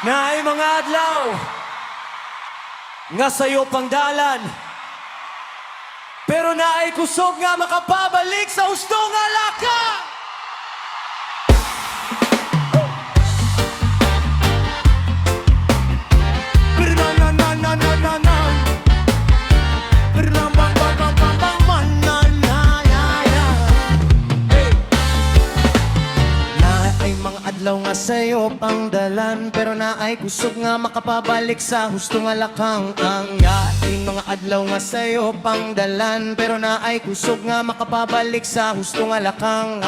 Naay mga adlaw nga sayop ang dalan, pero naay kusog nga makapabalik sa husto nga lakang. Na na na na na na na. Ram bam bam bam bam bam man na na ya ya. Hey. Naay mga adlaw nga sayop ang dalan, pero naay kusog nga makapabalik sa husto nga lakang. Ang naay mga adlaw nga sayop ang dalan, pero naay kusog nga makapabalik sa husto nga lakang.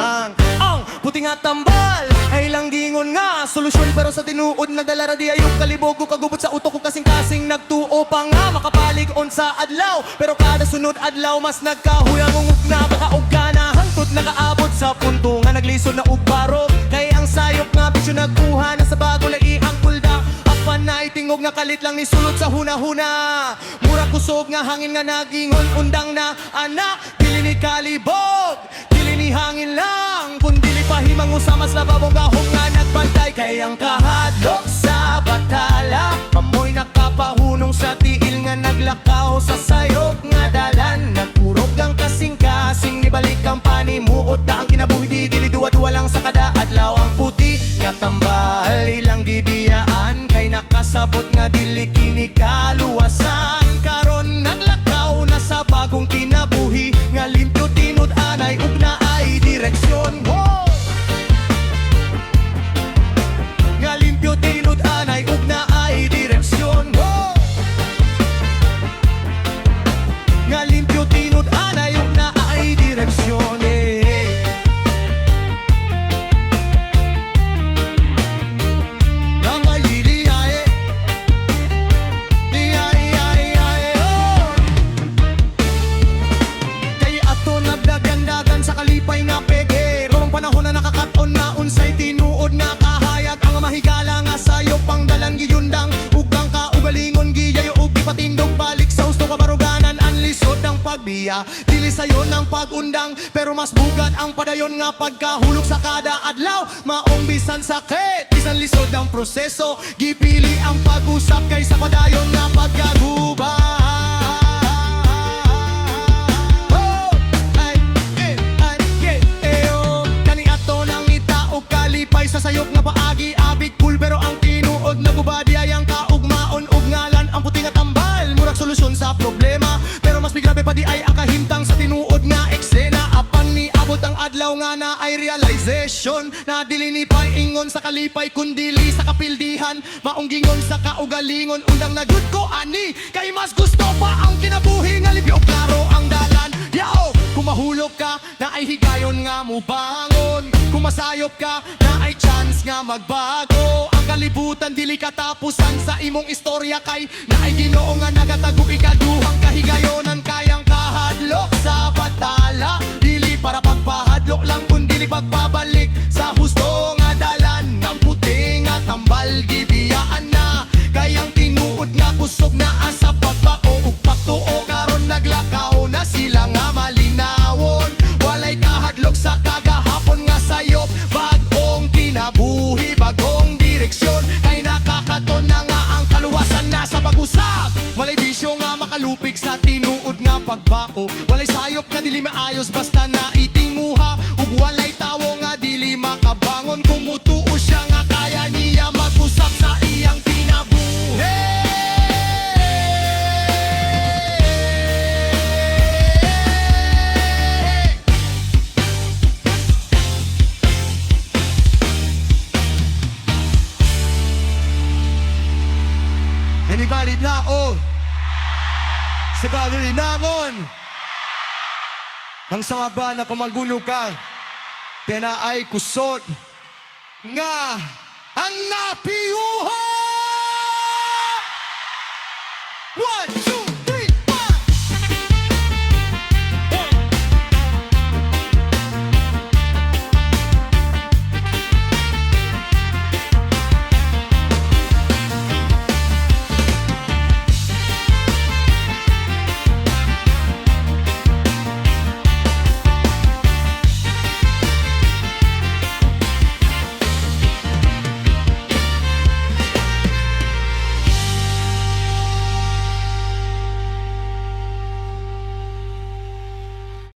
Ang puti nga tambal ay lang gingon nga solusyon, pero sa tinuod nagdala ra di ayong kalibog ug kagubot sa utok ko, kasing-kasing nagtuo pa nga makapalig-on sa adlaw. Pero kada sunod adlaw mas nagkahuyang ungok na baka og gana, hangtod nakaabot sa punto nga naglisod na og baro, kay ang sayop nga bisyo nagkuha na sa bago lai ang kulda. Apan naay tingog nga kalit lang ni sulod sa huna-huna, mura kusog nga hangin nga nagingon, "Undang na, anak. Dili ni kalibog, dili ni hangin lang, kun dili pahimango sa mas lababong gahom nga nagbantay." Kay ang kahadlok sa batala mamoy nakapahunong sa tiil nga naglakaw sa sayop nga dalan. Nagkurog ang kasing-kasing, nibalik ang panimuot na ang kinabuhi di dili duwa-duwa lang sa kada adlaw. Ang puti nga tambal ilang gibiyaan kay nakasabot nga dili kini kaluwasan. Karon naglakaw na sa bagong kinabuhi nga limpyo, tinud-anay ug naay direksyon. Wow! Nga limpyo, tinud-anay ug naay direksyon. Wow! Nga limpyo, tinud-anay ug naay direksyon, eh. Nangalili, ay, di ay ay ay oh. Kay ato nagdagandagan sa kalipay nga pege. Karong panahon na nakakaton na unsay tinuod nga kahayag. Ang mahigala nga sayop ang dalan giyundang ug ang kaugalingon giyayo ug gipatindog balik sa husto kabaruganan. Ang lisod ng pagbiya, dili sayon ang pag-undang, pero mas bugat ang padayon nga pagkahulog sa kada adlaw. Maong bisan sakit, bisan lisod ang proseso, gipili ang pag-usap kaysa padayon nga pagkaguba. Oh, ay, eh, ay, ke, eh, oh. Kani ato nangita og kalipay sa sayop nga paagi, abig cool, pero ang tinuod naguba di ay ang kaugmaon ug ngalan. Ang puti nga tambal murag solusyon sa problema, pero mas grabe pa di ay ang kahimtang sa tinuod nga eksena. Apan niabot ang adlaw nga naay realization na dili ni ingon sa kalipay kundili sa kapildihan. Maong gingon sa kaugalingon, "Undang na gud ko ani, kay mas gusto pa ang kinabuhi nga limpyo, klaro ang dalan." Yao! Kung mahulog ka, naay higayon nga mubangon. Kung masayop ka, naay chance nga magbago. Ang kalibutan dili katapusan sa imong istorya, kay naay Ginoo nga nagatagok ikaduhang kahigayonan. Kay ang kahadlok sa batala dili para pagpahadlok lang, kundili pagpabalik sa husto nga dalan. Ang puti nga tambal gibiyaan na, kay ang tinuod nga kusog naa sa pagbao ug pagtuo. Karon naglakaw na sila nga malinawon, walay kahadlok sa kagahapon nga sayop. Bag-ong kinabuhi, bagong direksyon, kay nakakaton na nga ang kaluwasan na sa pag-usap. Walay bisyo nga makalupig sa tinuod nga pagbao, walay sayop nga dili maayos basta naitinguha, ug walay tawo nga dili makabangon kung mutuo siya nga kaya niya mag-usap sa iyang kinabuhi. Anybody na oh sa Linangon. Ang sama na kumagulo ka, ay kusot nga ang napiuhan.